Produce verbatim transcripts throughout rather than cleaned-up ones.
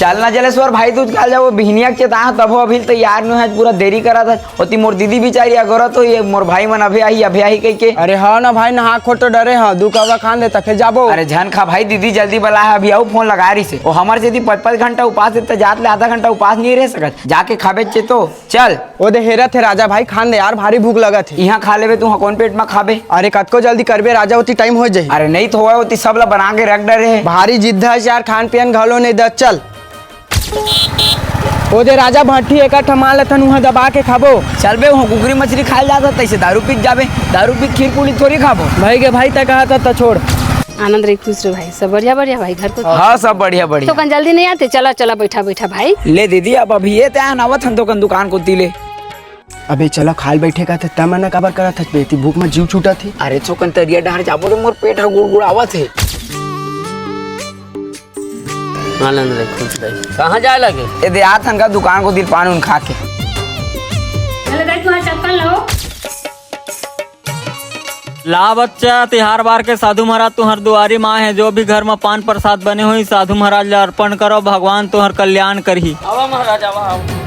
चल ना जलेश्वर भाई, तू काल जाबो, बिहनिया के चेता तभो अभी तैयार नो है, पूरा देरी करत है। ओती मोर दीदी बिचारी अगोरत होही, मोर भाई मन अभे आही, अभे आही कहिके। अरे हाँ ना भाई, नहा खोर तो डरे हाँ, दू कवा खान दे त फिर जाबो। अरे झन खा भाई, दीदी जल्दी बला है, अभी अउ फोन लगा रही से। ओ हमर जेती पाँच पाँच घंटा उपास है, त जात ले आधा घंटा उपास नहीं रह सकत, जाके खाबे चे तो। चल। ओ दे हेरत हे राजा भाई, खान दे यार, भारी भूख लगत हे। इहाँ खा लेबे, तू कोन पेट म खाबे? अरे कतको जल्दी करबे राजा, ओती टाइम हो जाही। अरे नहीं तो होए, ओती सब ला बना के रख डरे हे। भारी जिद्द है यार, खान पियन घलो नहीं दे। चल। ओ दे राजा भट्टी, एक ठा माल अथन उहाँ दबा के खाबो। चल बे, उहाँ कुकरी मछली खाए जात ह, तैसे दारू पी के जाबे। दारू पी के खीर पूरी थोड़ी खाबो। भाई के भाई, तय कहा था, त छोड़। आनंद रही, खुश रहो भाई, सब बढ़िया बढ़िया भाई घर को। हाँ, सब बढ़िया बढ़िया। तो कन जल्दी नहीं आते, चला चला, बैठा बैठा भाई। ले दीदी, अब अभी ये तय आवत हन तो कन दुकान कोती ले। अबे चला, खाल बैठे का था, तय मना काबर करत हस बे? एती भूख म जीव छूटत हे। अरे छोकन, तरिया डहर जाबो रे, मोर पेट ह गुड़गुड़ावत हे। आनंद रहे, खुश रहे। कहाँ जाए लगे? ए दे, आत हन का दुकान कोती ले पान उन खा के। चलो दाई, तुम्हारा चप्पल लो। ला बच्चा, तिहार बार के साधु महाराज तुहर दुआरी म आए हे। जो भी घर म पान प्रसाद बने होही, साधु महाराज ला अर्पण करो, भगवान तुहर कल्याण करही। आवा महाराज, आवा, आवा।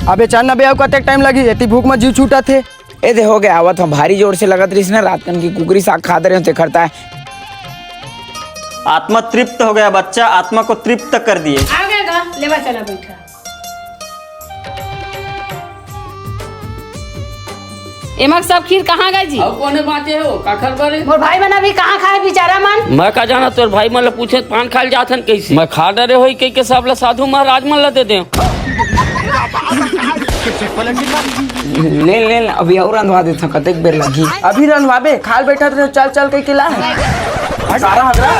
अबे चल ना बे, अउ कतेक टाइम लगही? एती भूख म जीव छूटत हे। ए दे, हो गया, आवत हूँ। भारी जोर से लगत रहिस ना, रात कन की कुकरी साग खात रहे हो, तेखर ताय। आत्मा तृप्त हो गया बच्चा, आत्मा को तृप्त कर दिए। आ गया गा, लेवा चला बैठा। एमा सब खीर कहाँ गए जी? अउ कोने बाँचे हो, काखर बरे? मोर भाई मन अभी कहाँ खाए बेचारा मन? मैं का जाना, तोर भाई मन ल पूछे, पान खाए ल जात हन कइसे? मैं खा डरे होही कहिके सब ल साधु महाराज मन ल दे देंव। ले, ले, ले, अभी अउ रंधवा देथन, कतेक बेर लगही। अभी रंधवाबे, खाल बैठत रहे, चल, चल कहिके ला। हट, सारा हगरा।